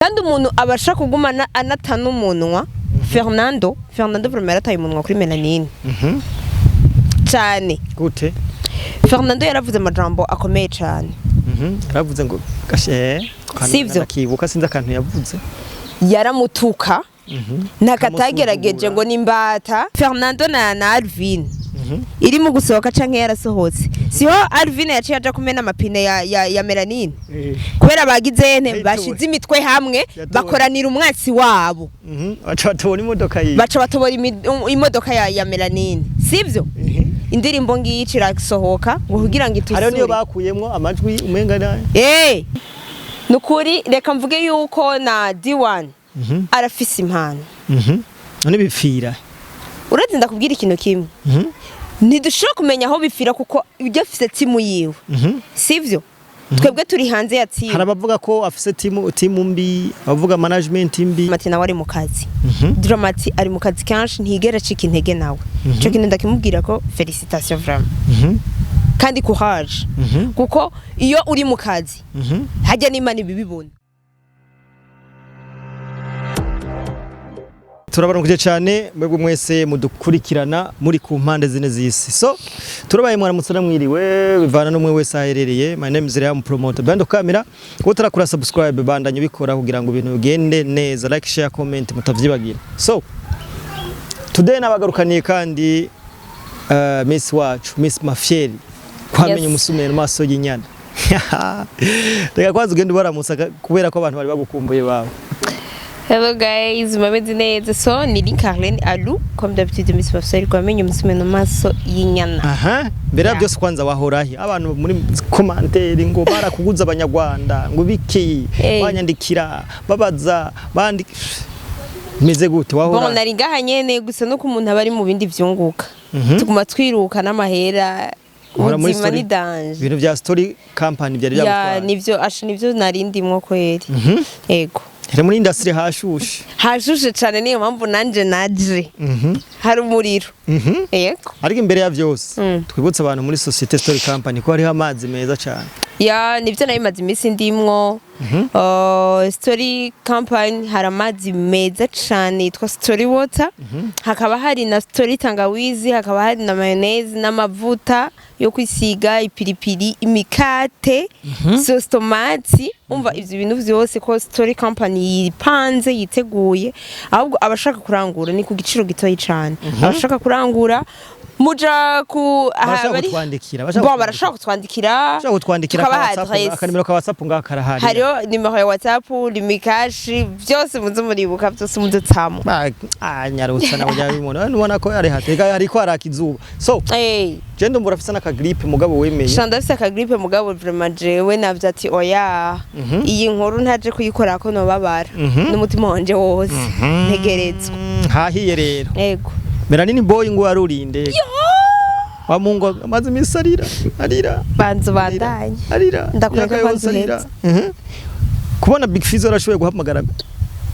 Kandi umuntu abasha kugumana anata n'umunwa. Fernando vraiment yarataye umunwa kuri Melanine cane. Gute? Fernando yaravuze amajambo akomeye cane. Yaravuze ngo gashe. Sivyo? Kibuka, sinzi akantu yavuze. Yaramutuka ntakatagerageje Akamusuzugura. Ngo nimbata Fernando na Alvin iri mu gusohoka canke yarasohotse, siho Alvin yaciye aja kumena amapine ya Melanine kubera bagize ente Yayitoye. Bashize imitwe hamwe, Yatoye. bakoranira umwatsi wabo. Baca batobora imodoka yiwe. Baca batobora imodoka ya Melanine, sivyo? Indirimbo ngiyi irasohoka ngo kugira ngo Hariho niyo itusure. Bakuyemwo amajwi umenga na Nukuri reka mvuge yuko na D1 arafise impano. None bipfira? Uretse ndakubwira ikintu kimwe, ntidushobora kumenya aho bipfira kuko ibyo afise timu yiwe, sivyo? Twebwe turi hanze ya timu. Hari abavuga ko afise timu mbi, abavuga management mbi. Dramati nawe ari mu kazi. Dramati ari mu kazi kenshi, ntigera acika intege nawe. Ico kintu ndakimubwira ko félicitation vraiment kandi courage, kuko iyo uri mu kazi hajya n'Imana ibibibona. Turabaramukije cyane mwebwe mwese mudukurikirana muri ku mpande zine z'isi. So turabaye mwaramutse namwiriwe, bivana n'umwe wese aherereye. My name is Ream Promoter Bando Camera. Kuba utarakora subscribe, bandanye ubikora kugira ngo ibintu bigende neza. Like, share, comment, mutavyibagira. So today nabagarukaniye kandi Miss wacu, Miss Mafieri, kwamenya umusumero maso y'inyana. Reka kwanza ugende ubaramutsa kubera ko abantu bari bagukumbuye bawe. Hello guys, mumeze neza? So ni Link Arlene Alou, comme d'habitude, Miss Mafsari kwamenya umusumeno maso y'inyana. Aha, mbere ya byose kwanza wahorahe? Abantu muri commentaire ngo barakuguza abanyarwanda ngo biki, banyandikira babaza bandi meze gute? Bon, Wahora nari ngaha nyene gusa nuko umuntu aba ari mu bindi vyunguka. Tuguma twiruka n'amahera. Uhora muri Ubuzima ni story- danger. Ibintu bya story company byari Ya, byagutwaye. nivyo asha, nivyo nari ndimwo kweri. Ego. Here muri industry hashushe. Hashushe cane, niyo mpamvu nanje naje. Hari umuriro. Ego. Ariko imbere ya byose twibutse abantu muri societe story company ko hariho amazi meza cyane. Ya, nivyo nari maze iminsi ndimwo. Story company hari amazi meza cane yitwa Story Water, hakaba hari na Story tangawizi, hakaba hari na mayonnaise n'amavuta yo kwisiga, ipiripiri, imikate, sauce tomate. Umva, ivyo bintu vyose ko Story company yipanze, yiteguye. Ahubwo abashaka kurangura ni ku giciro gitoyi cane. Abashaka kurangura muja ku aha Barashaka kutwandikira, bashaka Bon, barashaka kutwandikira. Barashaka kutwandikira tukabaha ka WhatsApp, adresse. Akanimero ka WhatsApp ngaha karahari. Hariho nimero ya WhatsApp, Lumicash, byose muze muribuka, byose muze tamu. Ah, nyarutsa nawe ujya bimubona ubona ko ari hatega hariko haraka izuba. So je ndumva urafise n'akagripe mugabo wemeye. Shanda afise akagripe, mugabo vraiment jewe navyo ati oya, iyi nkuru ntaje kuyikora ko nobabara n'umutima wanje wose ntegerezwa. Hahiye rero. Ego. Melanini Boy ngo arurinde wa Mungu, amaze imisi arira arira. Banza ubandanye. Arira. Ndakwereka Imyaka ko yose arira. nzuhetse. Kubona Big Fizzo arashoboye guhamagara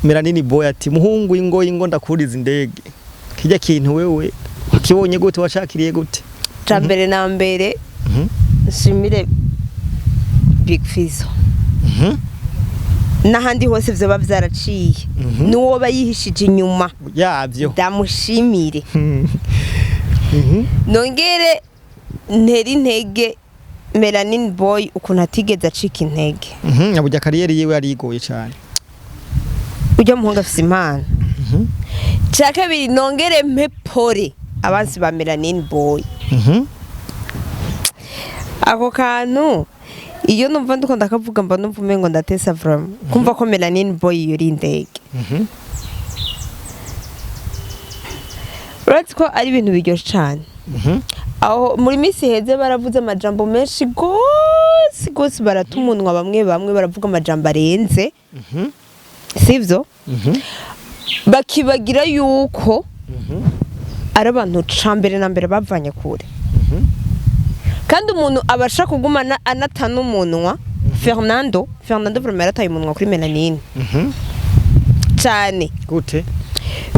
Melanini Boy ati: "Muhungu, ingo ingo ndakuriza indege," kijya kintu wewe wakibonye gute? Washakiriye gute? Ca mbere na mbere nshimire Big Fizzo n'ahandi hose vyoba vyaraciye, n'uwoba yihishije inyuma yavyo. Ndamushimire, nongere ntere intege Melanin Boy ukuntu atigeze acika intege. Aburya carrière yiwe yarigoye cyane. Ujya muhungu afise impano. Cya kabiri, nongere mpe pole abansi ba Melanin Boy. Ako kantu iyo numva ndiko ndakavuga mba numva umengo ndatesa vraiment kumva ko Melanin Boy yuri indege. Uretse ko ari ibintu biryoshe cane, aho muri minsi iheze baravuze amajambo menshi gose gose, barata umunwa, bamwe bamwe baravuga amajambo arenze, sivyo? Bakibagira yuko ari abantu ca mbere na mbere bavanye kure, kandi umuntu abasha kugumana anata n'umunwa. Fernando vraiment yarataye umunwa kuri Melanine cane. Gute?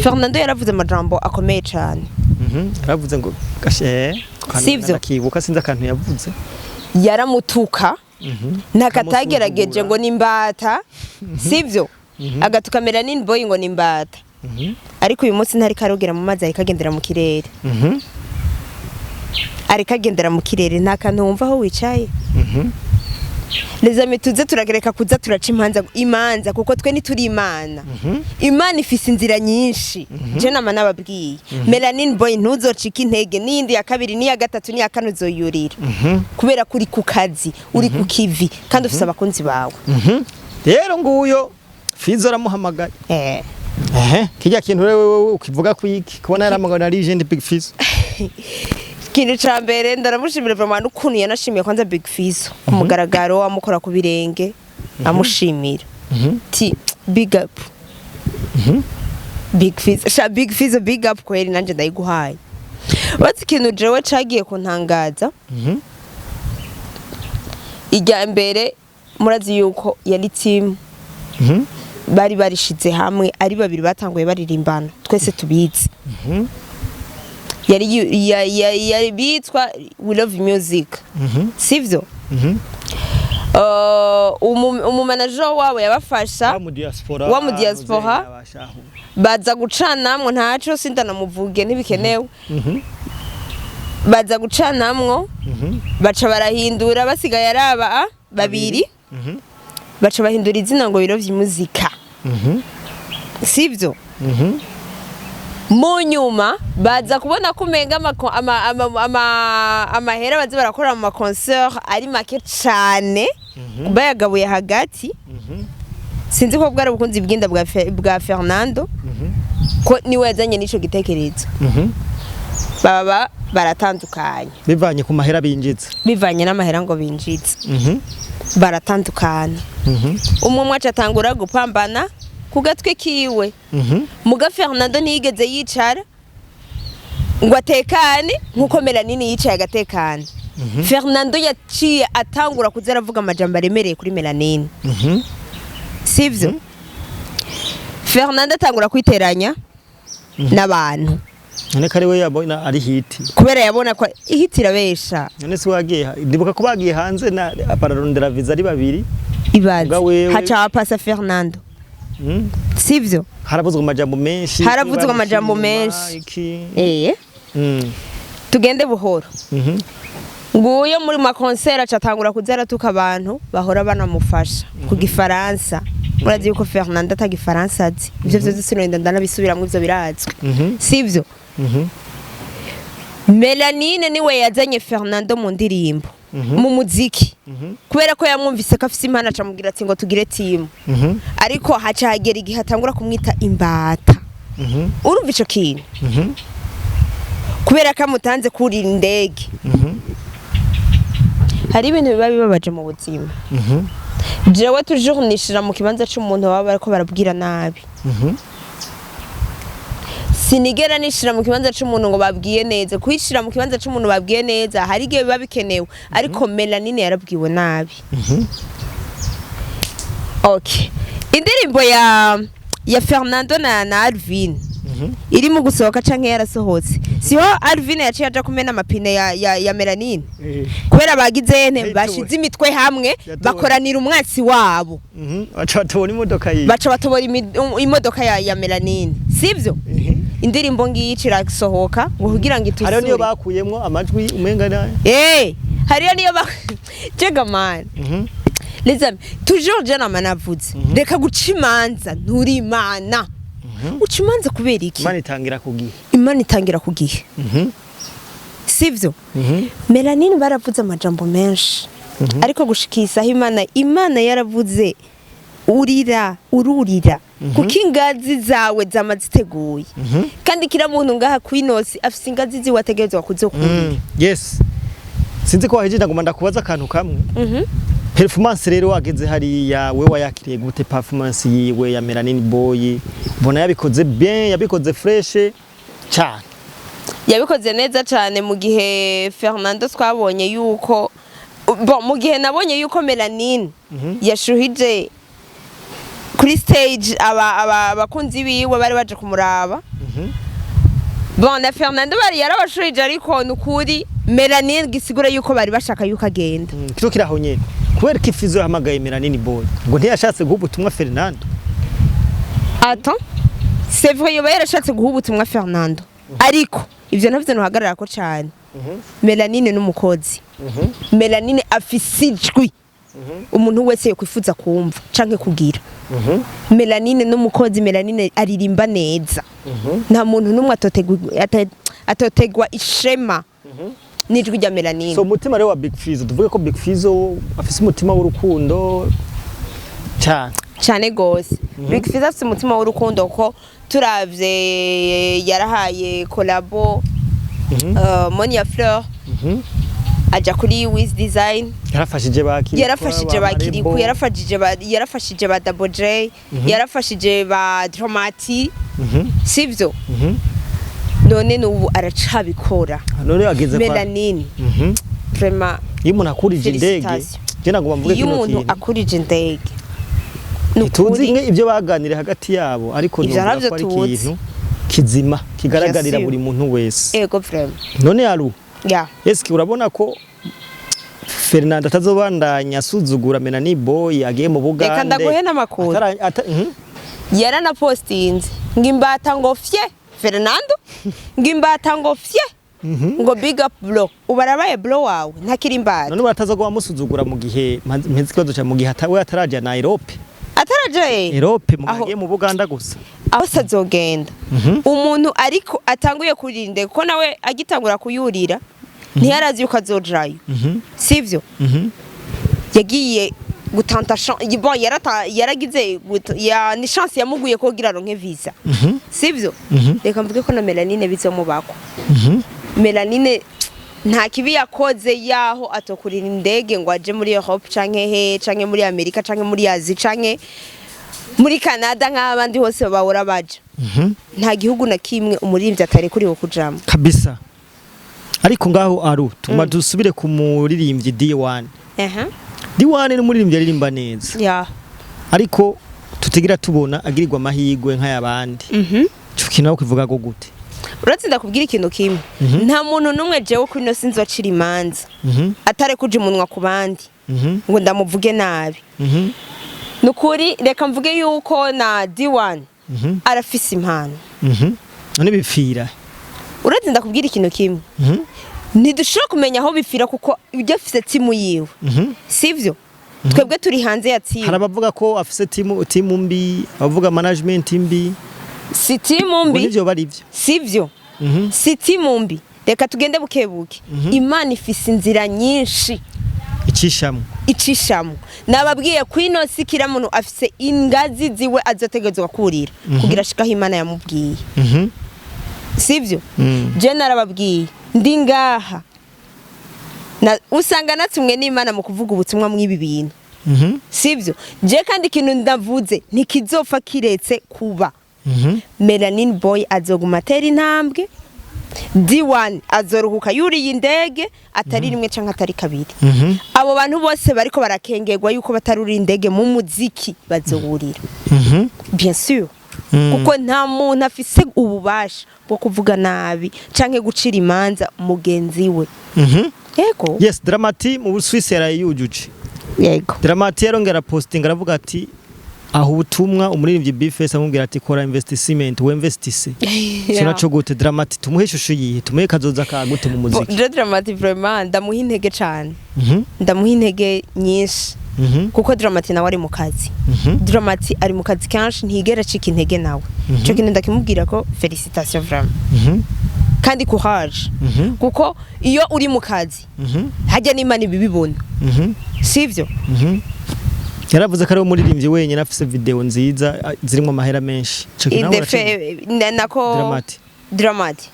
Fernando yaravuze amajambo akomeye cane. Yaravuze ngo gashe. Sivyo? Kibuka, sinzi akantu yavuze. Yaramutuka ntakatagerageje Akamusuzugura. ngo nimbata, sivyo? Agatuka Melanin Boy ngo ni imbata, ariko uyu munsi ntariko arogera mu mazi, ariko agendera mu kirere. Ariko agendera mu kirere, nta kantu wumva aho wicaye. Les amis, tuze turagereka kuza turaca imanza, kuko twe ntituri Imana. Imana ifise inzira nyinshi. Je nama nababwiye, Melanin Boy, ntuzocike intege, n'iyindi ya kabiri n'iya gatatu n'iya kane uzoyurira, kubera ko uri ku kazi, uri ku kivi, kandi ufise abakunzi bawe. Rero nguyo Fizo aramuhamagaye. Ehe, kijya kintu rero wewe ukivuga kwiki, kubona yarahamagawe na Legend Big Fizzo? Ikintu ca mbere, ndaramushimira vraiment n'ukuntu yanashimiye kwanza Big Fizzo ku mugaragaro, amukora ku birenge, amushimira ti big up Big Fizzo. Sha Big Fizzo, big up kweri, nanje ndayiguhaye. Batse ikintu jewe cagiye kuntangaza, ijya mbere murazi yuko yari team bari barishize hamwe ari babiri, batanguye baririmbana, twese tubizi. Yari yari bitwa We Love Music, sivyo? Umumanager wabo yabafasha wa mu diaspora. Wa mu diaspora. Baza gucanamwo, ntaco sindanamuvuge, ntibikenewe. Baza gucanamwo, baca barahindura, basigaye ari aba babiri, baca bahindura izina ngo We Love Muzika, sivyo? Mu nyuma baza kubona ko umenga amahera baza barakora mu maconcert ari make cane, bayagabuye hagati. Sinzi ko bwari ubukunzi bw'inda bwa Fernando, ko niwe yazanye n'ico gitekerezo. Baba baratandukanye. Bivanye ku mahera binjiza. Bivanye n'amahera ngo binjiza, baratandukana. Umwe umwe aca atangura gupambana ku gatwe kiwe. Muga Fernando ntiyigeze yicara ngo atekane nkuko Melanini yicaye agatekana. Fernando yaciye atangura kuza aravuga amajambo aremereye kuri Melanini, sivyo? Fernando atangura kwiteranya n'abantu. None ko ari we yabona ari hit? Kubera yabona ko ihita irabesha. None se wagiye, ndibuka ko bagiye hanze na bararondera visa ari babiri. Ibaze. Ubwa wewe- Haca hapasa Fernando, sivyo? Haravuzwe amajambo menshi. Haravuzwe amajambo menshi. Eh, tugende buhoro. Nguyo muri maconcert aca atangura kuza aratuka abantu bahora banamufasha ku gifaransa. Murazi yuko Fernando atagifaransa azi. Ivyo vyose sinogenda ndanabisubiramwo, ivyo birazwi, sivyo? Melanine niwe yazanye Fernando mu ndirimbo, mu muziki, kubera ko yamwumvise ko afise impano, acamubwira ati ngo tugire team. Ariko haca hagera igihe atangura kumwita imbata. Urumva ico kintu? Kubera ko amutanze kurira indege. Hari ibintu biba bibabaje mu buzima. Jewe toujours nishira mu kibanza c'umuntu baba bariko barabwira nabi. Sinigera nishira mu kibanza c'umuntu ngo babwiye neza. Kwishira mu kibanza c'umuntu babwiye neza hari igihe biba bikenewe, ariko Melanine yarabwiwe nabi. Okay, indirimbo ya Fernando na Alvin iri mu gusohoka canke yarasohotse, siho Alvin yaciye aja kumena amapine ya Melanine, kubera bagize ene Yayitoye. bashize imitwe hamwe, Yatoye. bakoranira umwatsi wabo. Baca batubona imodoka yiwe. Baca batobora imodoka ya Melanine, sivyo? Indirimbo ngiyi irasohoka ngo kugira ngo Hariho niyo itusure. bakuyemwo amajwi umenga na Eh, hariyo niyo ba jega man. Les amis, toujours je nama navuze, reka guca imanza, nturi Imana. Uca imanza kubera iki? Imana itangira ku gihe. Imana itangira ku gihe, sivyo? Melanine baravuze amajambo menshi, ariko gushikisa aho Imana yaravuze urira ururira, kuko ingazi zawe zama ziteguye, kandi kira muntu ngaha kwinosi afise ingazi ziwe ategerezwa kuzokurira. Yes, sinzi ko wahejeje, ndaguma ndakubaza akantu kamwe. Performance rero wageze hariya, we wayakiriye gute performance yiwe ya Melanin Boy? Ubona yabikoze bien, yabikoze fresh cyane? Yabikoze neza cyane. Mu gihe Fernando twabonye yuko, bon, mu gihe nabonye yuko Melanine yashuhije kuri stage abakunzi biwe bari baje kumuraba, bon, na Fernando bari yarabashuhije, ariko nukuri Melanine gisigura yuko bari bashaka yuko agenda. Kiro kiraho nyene, kubera ko Ifizo yahamagaye Melanin Boy, ngo ntiyashatse guha ubutumwa Fernando? Attends, c'est vrai, yoba yarashatse guha ubutumwa Fernando, ariko ivyo navyo ntuhagarara ko cane. Melanine n'umukozi. Melanine afise ijwi umuntu wese yokwifuza kumva canke kugira. Melanine n'umukozi. Melanine aririmba neza. Nta muntu n'umwe atotegwa ishema n'ijwi rya Melanine. So umutima rero wa Big Fizzo, tuvuge ko Big Fizzo afise umutima w'urukundo cyane? Cyane gose. Big Fizzo afise umutima w'urukundo, ko turavye yarahaye collabo Monia Fleur, aja kuri Wiz Design. Yarafashije ba Kirikou, Yarafashije ba Kirikou. Marebo. Yarafashije ba Double J, yarafashije ba Dromati, sivyo? None n'ubu aracabikora. None ageze kwa Melanine, vraiment. Iyo umuntu akurije indege, Félicitations. je nagomba mvuge Iyo kino umuntu kintu. akurije indege, ni Ntituzi ukuri. imwe ibyo baganiriye hagati yabo, ariko Ivyo numva navyo ko ari tuzi. ikintu kizima kigaragarira Bien sûr. buri muntu wese. Ego, vraiment. None aru Ya. eske urabona ko Fernando atazobandanya asuzugura Melanie Boy agiye mu Bugande? Reka ndaguhe n'amakuru. Yaranapostinze ngo imbata ngo fye Fernando, ngo imbata ngo fye, ngo big up bro. Ubu arabaye bro wawe, ntakiri imbata. None bataza musuzugura mu gihe mpeze ikibazo cya mu gihe we ataraja na Europe? Ataraje. Europe mu gihe Aho- agiye mu Buganda gusa. Aho se azogenda umuntu ariko atanguye kurinda, kuko nawe agitangura kuyurira ntiyarazi yuko azojayo, sivyo? Yagiye gutanta bon, yaragize ni chance yamuguye ko kugira aronke visa, sivyo? Reka mvuge ko na Melanine bizomubako. Melanine nta kibi yakoze yaho atokurira indege ngo aje muri Europe canke he, canke muri Amerika, canke muri Asie, canke muri Canada nk'abandi hose bahora baja. Nta gihugu na kimwe umuririmbyi atarekuriwe kujamo. Kabisa. Ariko ngaho aru tuma dusubire ku muririmbyi D1. D1 ni umuririmbyi aririmba neza, ariko tutigira tubona agirirwa amahirwe nk'ayabandi. Ico kintu nawe kivuga go gute? Uretse ndakubwira ikintu kimwe, nta muntu n'umwe jewe kuri ino sinzi wacira imanza atarekuje umunwa ku bandi ngo ndamuvuge nabi. Nukuri, reka mvuge yuko na D1 arafise impano. None bipfira? Uretse ndakubwira ikintu kimwe, ntidushobora kumenya aho bipfira kuko ibyo afise team yiwe, sivyo? Twebwe turi hanze ya Hari team. abavuga ko afise team mbi, abavuga management mbi. Si team Ngo mbi. nivyo bari byo? Sivyo. Si team mbi. Reka tugende buke buke. Imana ifise inzira nyinshi Icishamwe. Icishamo. Nababwiye ko ino si kira muntu afise ingazi ziwe azotegerezwa kurira kugira ashikaho Imana yamubwiye, sivyo? Je narababwiye, ndi ngaha usanga natumwe n'Imana mu kuvuga ubutumwa mw'ibi bintu, sivyo? Je kandi ikintu ndavuze ntikizopfa kiretse kuba. Melanin Boy azoguma atera intambwe. D1 azoruhuka yuriye indege, atari rimwe canke atari kabiri. Abo bantu bose bariko barakengerwa yuko bataruri indege mu muziki bazowurira, bien sûr, kuko nta muntu afise ububasha bwo kuvuga nabi canke gucira imanza mugenzi we. Yego. Yes, Dramati mu Busuwisi yarayujuje. Yego. Dramati yarongera posting aravuga ati aho ubutumwa umuririmbyi Bface, amubwira ati kora investissement, we investisse. Sinaco gute? Dramati tumuhe ishusho yihe? Tumuhe kazoza ka gute mu muziki? Je Dramati vraiment ndamuha intege cane. Ndamuha intege nyinshi, kuko Dramati nawe ari mu kazi. Dramati ari mu kazi kenshi, ntigera acika intege nawe. Ico kintu ndakimubwira ko félicitation vraiment, kandi courage, kuko iyo uri mu kazi hajya n'Imana ibibibona, sivyo? Yaravuze ko ari umuririmbyi wenyine afise video nziza zirimo amahera menshi. Ico kintu nawe Nako Dramati. Dramati,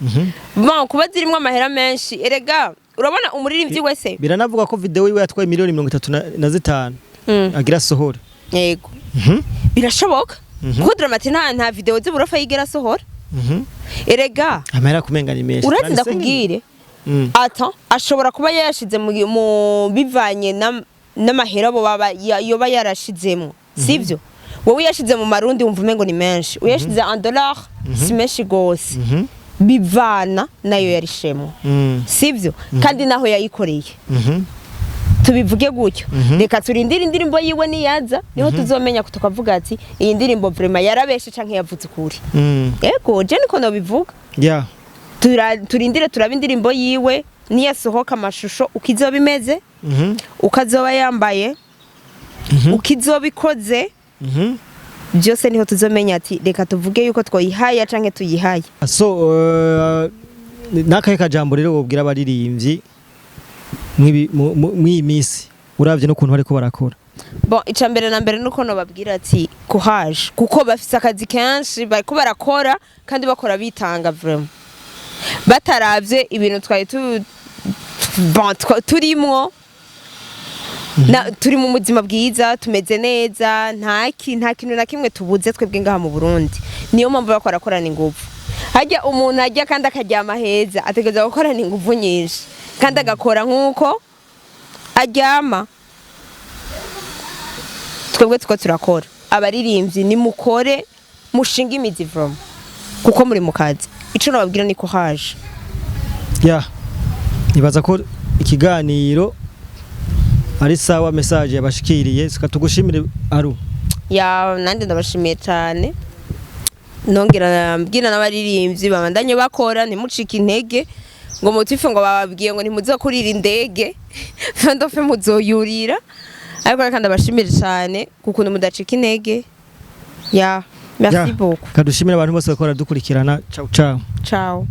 bon, kuba zirimo amahera menshi, erega urabona umuririmbyi wese Biranavuga ko video yiwe yatwaye miliyoni 35 agira sohora. Yego, birashoboka, kuko Dramati nta video z'uburofa yigera asohora. Erega Amahera kumenga ni menshi. uretse ndakubwire, ata ashobora kuba yayashize mu bivanye n'amahera bo baba yoba yarashizemo, sivyo? Wowe uyashize mu marundi wumva umengo ni menshi, uyashize en dollar si menshi gose. Bivana nayo yarishemo, sivyo? Kandi naho yayikoreye. Tubivuge gutyo. Reka turindire indirimbo yiwe niyaza, niho tuzomenya, tukavuga ati iyi ndirimbo vraiment yarabeshe canke yavuze ukuri. Ego, je niko nobivuga. Turindire turabe indirimbo yiwe niyasohoka, amashusho uko izoba imeze, uko azoba yambaye, uko izoba ikoze, byose niho tuzomenya ati reka tuvuge yuko twayihaye canke tuyihaye. So nakahe kajambo rero wobwira abaririmbyi mw'iyi minsi, uravye n'ukuntu bariko barakora? Bon, ica mbere na mbere nuko nobabwira ati courage, kuko bafise akazi kenshi bariko barakora, kandi bakora bitanga vraiment, bataravye ibintu twari tu bon, turimwo na, turi mu buzima bwiza, tumeze neza, nta kintu na kimwe tubuze twebwe ngaha mu Burundi. Niyo mpamvu bakora barakorana inguvu. Harya umuntu ajya kandi akaryama heza, ategereza gukorana inguvu nyinshi kandi agakora nk'uko aryama. Twebwe tuko turakora. Abaririmbyi, nimukore, mushinge imizi vraiment, kuko muri mu kazi. Ico nababwira ni courage. Ya, nibaza ko ikiganiro ari sawa, message yabashikiriye. Sika tugushimire, Aru. Ya, nanje ndabashimiye cyane, nongera mbwira n'abaririmbyi babandanye bakora, ntimucike intege ngo mutife ngo bababwiye ngo ntimuzokurira indege, ndofe muzoyurira. Ariko reka ndabashimire cyane kukuntu mudacika intege. Ya, merci Ya. beaucoup. Kadushimire abantu bose bakora dukurikirana. Ciao ciao. Ciao.